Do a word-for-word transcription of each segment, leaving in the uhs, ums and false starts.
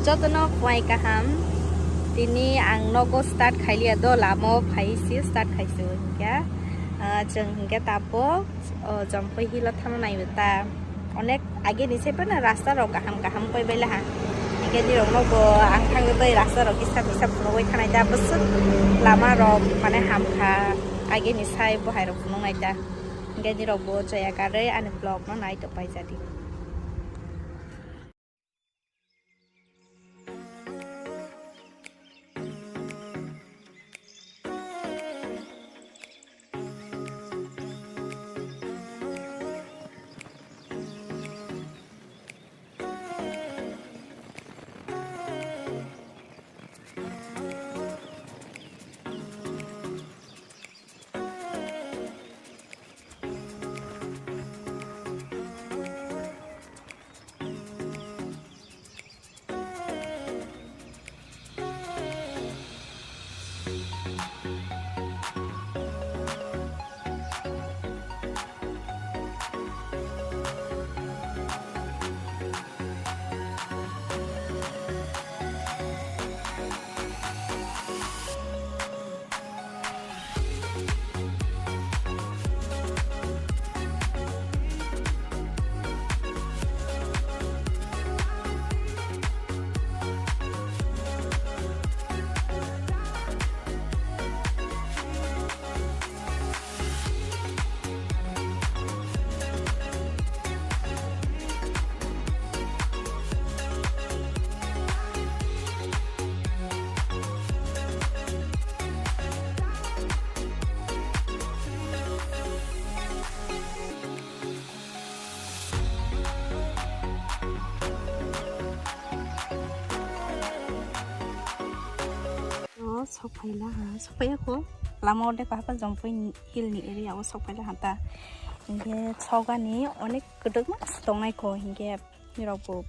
Jotono phai kaham. Tini ang nogo start khailiya do, lamo phai si start khaisi hinkhe. Ah, chwng hinkhe tapo, oh, Jampui Hill o thangna naiwi ta. Onek age ni se phano rasta rok kaham kaham koi bai laha. Hinkhe nirok nogo ang thangwi bai rasta rok kisa kisa phunugwi thanai ta, bwswk lama rok mane hamkha, age ni sai bo hai rok phunuk nai ta. Hinkhe nirok bo chaya karwi ani vlog no nai tok pai jadi. O sok phaila ha, sok phaiya kho. Lama o de kahaka Jampui Hill ni area o sok phaila ha ta. Hinkhe sogani onek kwdwkma tongnai kho, hinkhe nirok bo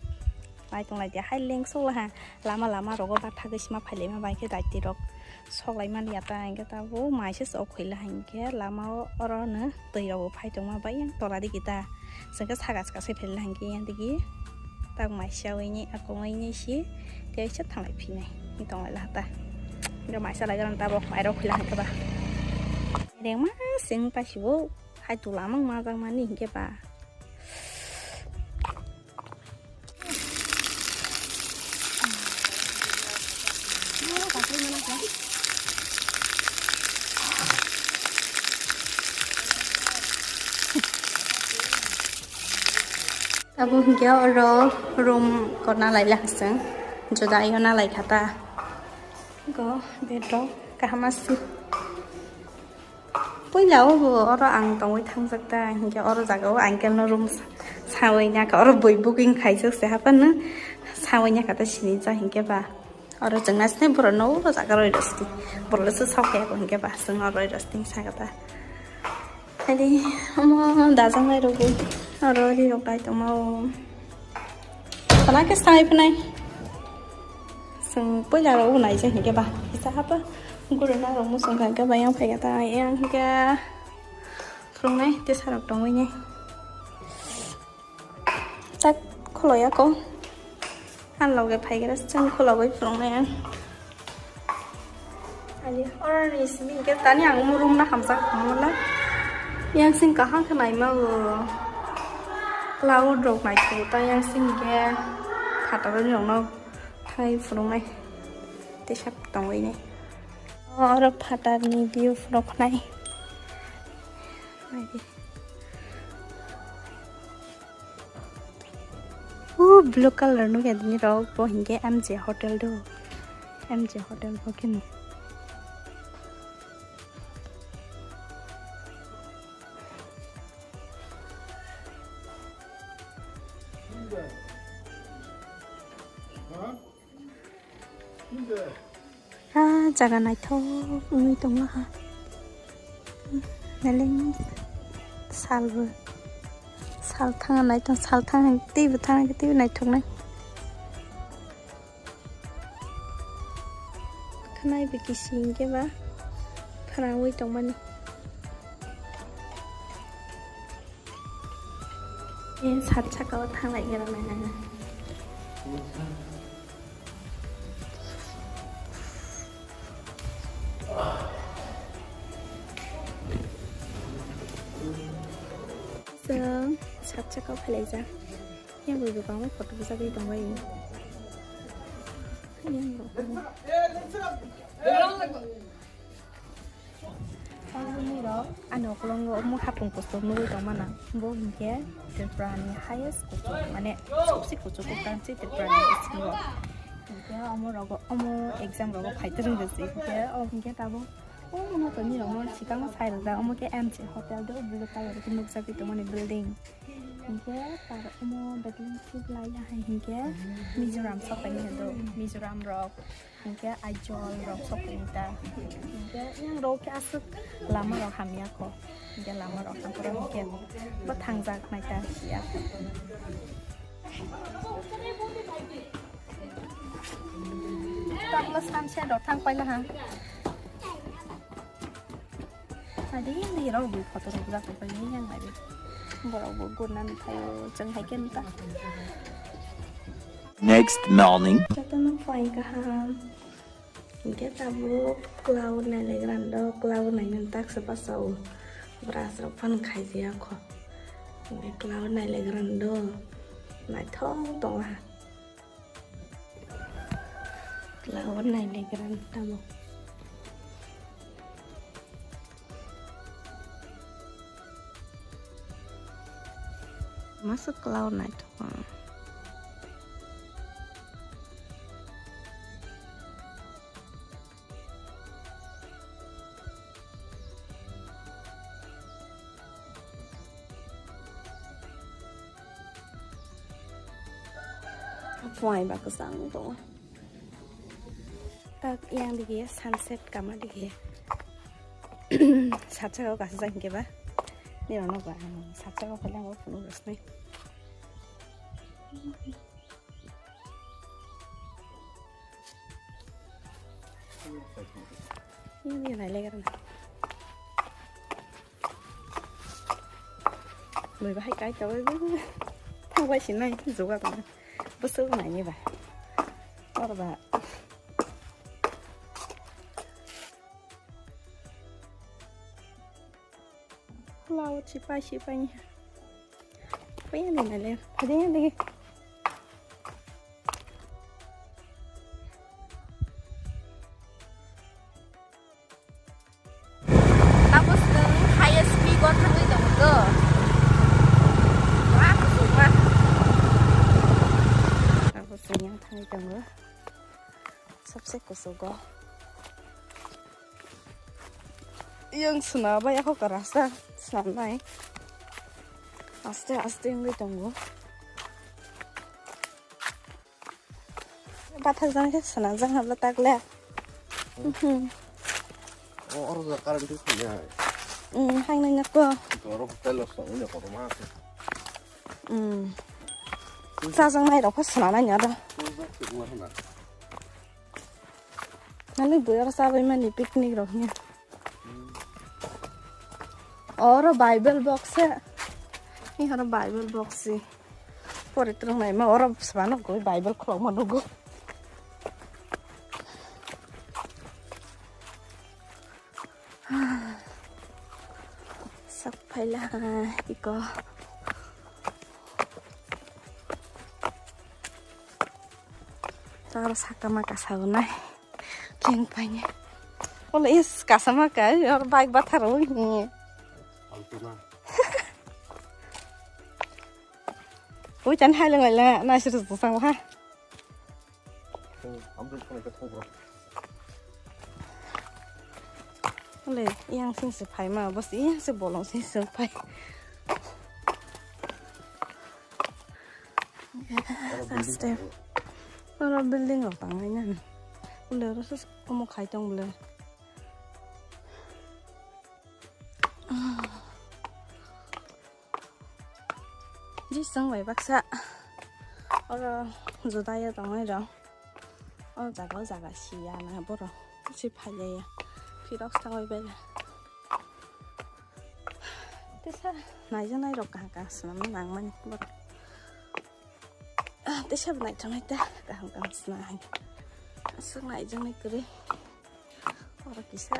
nai tong lai de hai leng sok la ha. Lama lama rogo bathagwi sima phailaima bai khe daiti rok sok lai mani ya ta, hinkhe ta bo mai se sok khaila hinkhe lama o oro no twi rok bo phai tongma bai yang tola digi ta. Chwngkhe saka saka se phaila hinkhe yang digi tak mai se oi ni akong oi ni si tei se thanglai phinai ni tong lai la ta. Hinkhe mai sa lai ta bo mai rok khaila hinkhe ba rengma seng pa si bo hai tu lama majak mani hinkhe ba. Abo hinkhe oro room kona laila hasing juda ayo nalai khata go bedroom kaham asi. Puila o bo oro ang tongwi thangjak ta, hinkhe oro jaga o uncle no room sa-, sawi naka, oro bui booking khaijak se haphano sawi naka ta sini ja hinkhe ba. Oro chwngna sini borok no oro jaga roi rwsti, borok le se sok ya hinkhe ba, chwng oro roi rwsti saka ta. Hadi omo dajak nai rok bo oro ri rok bai tongma o. Sana khe sai phnai. Chwng puila rok bo naijak hinkhe ba. Kisa hapa guruna rok muchung kha hinkhe ba yang phaikha ta yang hinkhe phwrwngnai tesa rok tongwi nai. Tak kholoya ko. Ang loge phaigra chwng khologwi phwrwngnai ang. Ani oroni simi hinkhe tani ang omo room no hamjak tongmala. Yang sing kaham khe naima o. Cloud rok naithogo ta yang sing hinkhe phatarni rokno thai phwrwngnai. Tei sak tongwi nai. Oro phatarni view phwrwknai. Naidi. O blue color nukya tini rok bo hinkhe M J hotel do. M J hotel bo khe no. Ah, jaga naithok wngwi tongma ha. Beleng salbo, sal thang naithok, sal thang teibo thang teibo naithoknai. Khnai bo kisi hinkhe ba phrangwi tongmani. Eh, sat saka o thanglai gra nai nai. Sat saka o phailaijak. Yang bo bwkang o photo bwsagwi tongbai. Yang rok. Ani ukulungo omo hapung kuchuk nugwi tongmana. Bo hinkhe Tripura ni highest kuchuk, mane sobse kuchuk kwtal se Tripura ni bisingo. Hinkhe omo rogo, omo exam rogo phai twrwng rwsi. Hinkhe o hinkhe tabuk omo no toni rogo sikang sai rwjak. Omo khe M C hotel do blue colour khe nukjagwi tongmani building. Hinkhe tar omo bedroom tip lai ya hai hinkhe Mizoram sok pai ni do, Mizoram rok. Hinkhe Aizawl rok sok pai ta. Hinkhe yang rok khe aswk lama rok hamya kho. Hinkhe lama rok hamya kho hinkhe bo thangjak nai ta ya. Tabla sunset rok thang paila ha. Adi adi rok bo photo rok jak pai ni yang adi. Borok bo gurna ni thaio chwng hai khe ta. Next morning. Jotono phai kaham. Hinkhe tabuk cloud nailagrani do, cloud nainani taksa bachao. Brush rok phano khaijaya kho. Hinkhe cloud nailagrani do naithok tongla. Cloud nailagrani tamo. Masa cloud naithok. Phai ba kwchang tongo. Tak yang dige sunset kama dige. Satsa kau kasih sang ke ba. Ni rono ba satsa kau kalian kau penuh resmi. Ini dia naik lagi kan. Loi bahai kai ka bai bu. Thang bai sinai juga kan. Besok nai ni ba. Or ba. Lao chipai chipai ni. Paya ni na le. Paya ni. Tapos nung highest peak o thangwi tongo. Wah, kusuma. Tapos yang thangwi tongo. Sabse kusugo. Yang suna ba yako karasa suna nai. Aste aste wngwi tongo. Bathak jang khe suna jang habla takle. Mhm. O oro ja current twi thangya. Hmm, hangnai nako. Oro hotel lo song ne kotorma. Hmm. Chajang nai rok suna nai nya da. Nani bui oro chabai mani picnic rok ni. Oro Bible box se. Ni oro Bible box se. Pori tung nai ma oro seba no goi Bible khulok ma nugo. Sak phaila iko. Toro sakama kasa wnai. Keng paine. Olo is kasama ka or bike batharo ni. Altuna. Oi chan hai le ngai le na sir sang ha. Amrut khone ka thobra. Ole yang sing se phai ma bos yang se bolong sing se phai. Saste. Oro building rok tangnai na. Ule oro sus omo khai tong bole. Jisung bai baksa. Oro judaya tongnai rok. O jaga o jaga siya na borok. Si phaiya ya. Phirok sangwi bela. Tesa naijaknai rok kaham kaham swnamna nangmani borok. Ah, tesa bo naithoknai ta kaham kaham sna hai. Aswk naijaknai kwrwi. Oro kisa.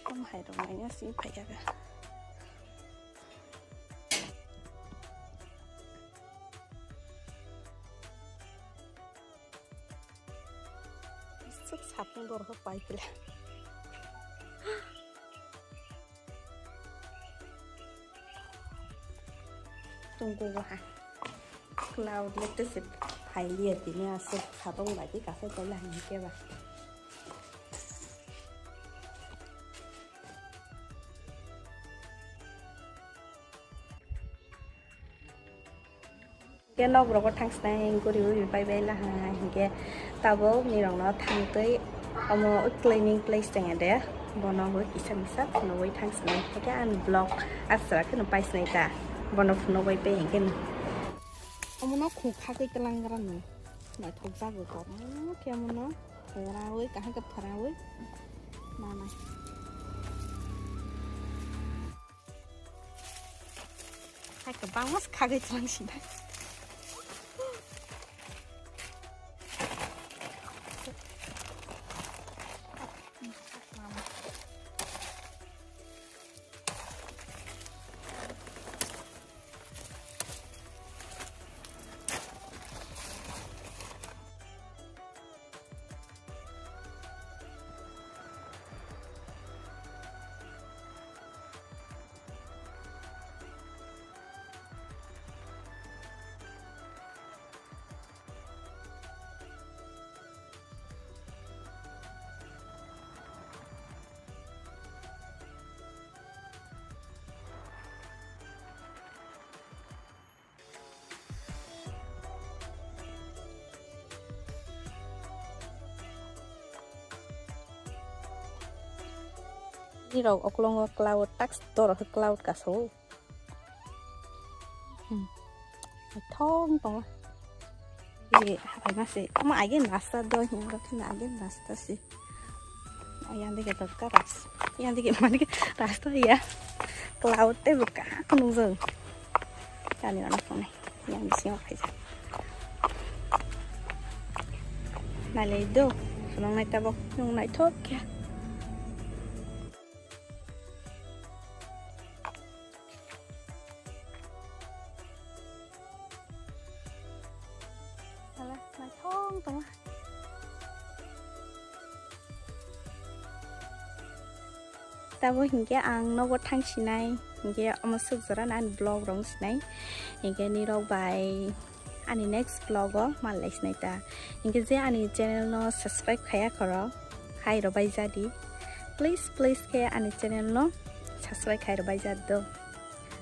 Tamo hai rok naina si phaiya ga. Sapung dor ho pai pila. Tungku ha. Cloud le te se phai liya tini aswk sabung bai di kasai paila hini khe ba. Ke nok rogo thang sinai guri uri pai bai la ha, hingke tabuk ni rok no thang twi omo cleaning place teng de, bono bo kisa misa phunugwi thang sinai, hingke ang vlog asra kheno pai sinai ta, bono phunugwi pai hingke no. Omo no khung khagwi twlang gra no, naithok jagwi kormo khe omo no khung rawi kaham khe phwrangwi manai. Hai kwbangma se khagwi twlang sinai. Nirok okolongo cloud, tak doro khe cloud kaso. Hmm. Thong tongo. Ye, hai ma se. Ama again rasta do, hinang rok na again rasta se. Yang dike to ka ras. Yang dike mane ke rasta ya. Cloud te buka kunung jeng. Kani mana phone. Yang bisingo khaijak. Nailai do. Phunuknai tabok. Nung naithok khe. Hala, naithok tongma. Tabo hinkhe ang nogo thang sinai, hinkhe omo swk jora nang vlog rong sinai, hinkhe nirok bai ani next vlog o malai sinai ta. Hinkhe je ani channel no subscribe khaya khoro, khai rw bai jadi. Please, please khe ani channel no subscribe khai rw bai jat do.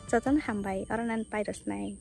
Jotono hambai, oro nang pai rw sinai.